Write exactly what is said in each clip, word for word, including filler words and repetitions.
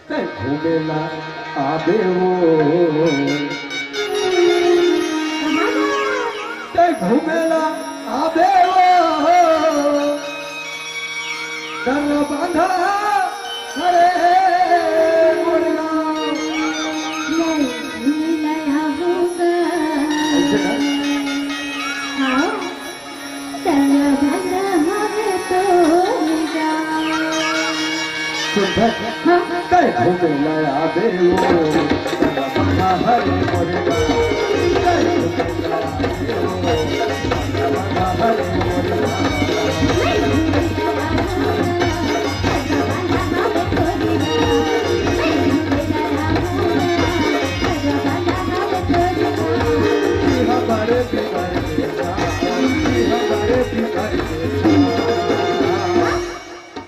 तैं घूमे ला आबे वो, तैं घूमे ला आबे वो, दर्रा बांधा हरे मोर गाँव। मैं घूमे ला आबूँगा। ऐसे ना? हाँ। सुंदर। हाँ। तैं घूमे ला आबे वो, हरे मोरे। तैं घूमे ला आबे वो, हरे मोरे।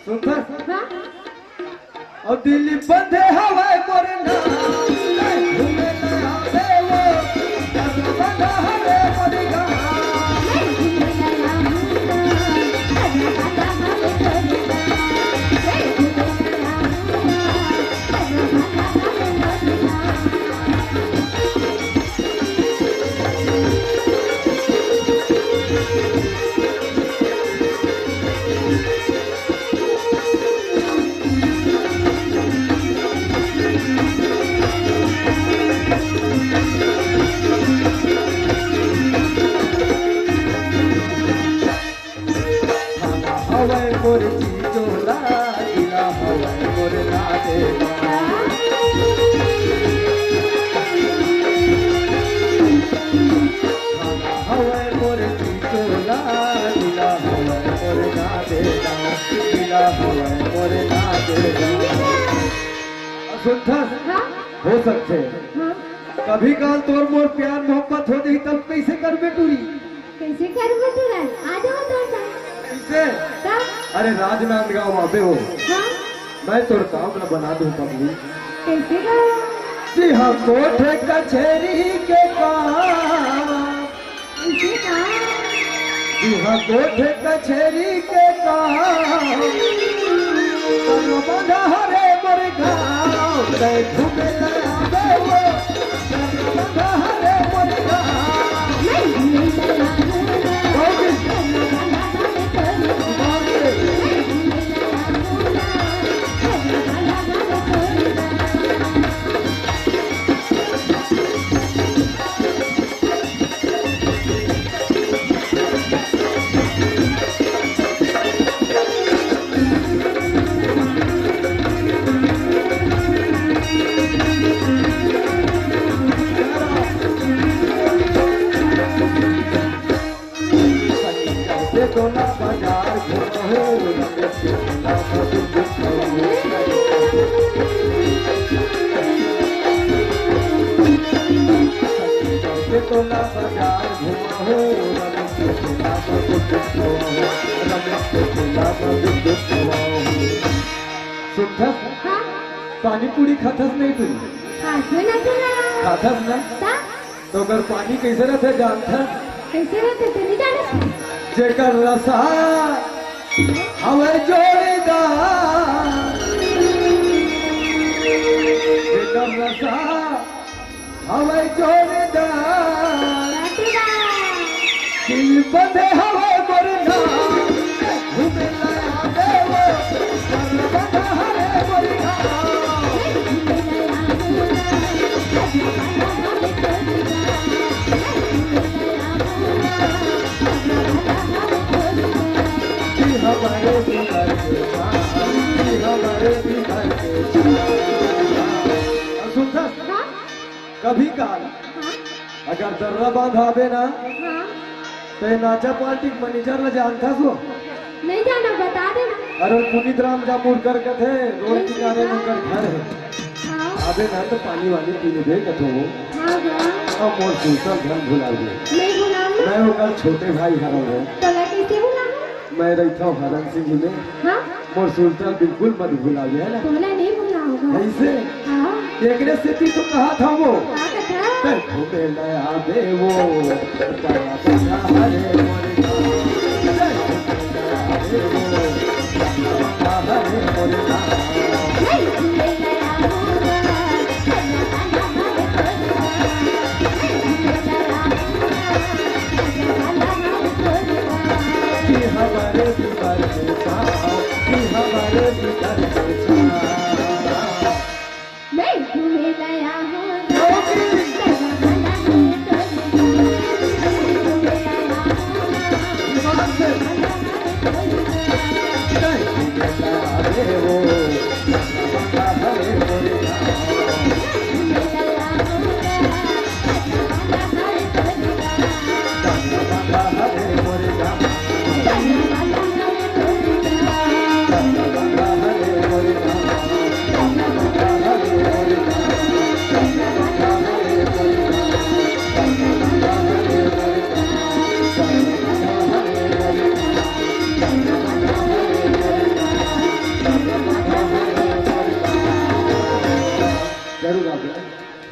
सुंदर। हाँ? अउ दिल बंधे हवय मोर नाम, घूमे ला आबे वो, बंधा हरे मोर गाँव। हवय मोर चीजोला, जिला हवय मोर ना देवा। हवय मोर चीजोला, जिला हवय मोर ना देवा, जिला हवय मोर ना देवा। सुनथस? हाँ? हो सकथे। हाँ। कभी काल तोर मोर प्यार मोहब्बत हो जाही, तब कैसे करबे टूरी? कैसे करबो तुरंत? आ जाओ तो सर। कैसे? का? अरे राजनांदगांव आबे हो। हाँ? मैं तोर काम ला बना दूं पगली। कैसे का? जी हाँ, कोर्ट कचहरी के काम। कैसे का? जी हाँ, कोर्ट कचहरी के काम। तन बना हरे मोर गाँव, तै घूमे ला आबे वो। सुनथस? हाँ? पानी पूरी खाथस नहीं तू? खाथस ना तू ना। खाथस ना? ता? तो अगर पानी कैसे रहते जानथस? कैसे रहते तू नहीं जानत? जेकर नशा हवय जोरदार, जेकर नशा हवय जोरदार। दिल बंधे हवय मोर नाम, घूमे ला आबे वो, बंधा हरे मोर नाम। जी हमारे बिहार के, जी हमारे बिहार के। सुनथस? हाँ? कभी काल हाँ? अगर दर्रा बांध आबे ना, हाँ? तैं नाचा पार्टी के मैनेजर ला जानथस वो? नहीं जाना, बता देना। अरे, पुनीत राम जामुरकर कथे, रोड किनारे में ओकर घर हे। हाँ। अबे ना तो पानी वानी पी लेबे कथो वो। हाँ, हाँ। अब मोर सुरता ल झन भुला दे। नहीं भुलाऊँ ना। मैं ओकर छोटे भाई हरंव वो। तोला कैसे भुलाऊँ? मैं रहिथंव हरन सिंह में। हाँ? मोर सुरता ल बिल्कुल मत भुलाबे, है ना? तोला नहीं भुलाऊँगा। ऐसे? हाँ। एकरे सेती तो कहा था वो। का कथा? तैं घूमे ला आबे वो, हरे मोरे। कि हमारे दीवार में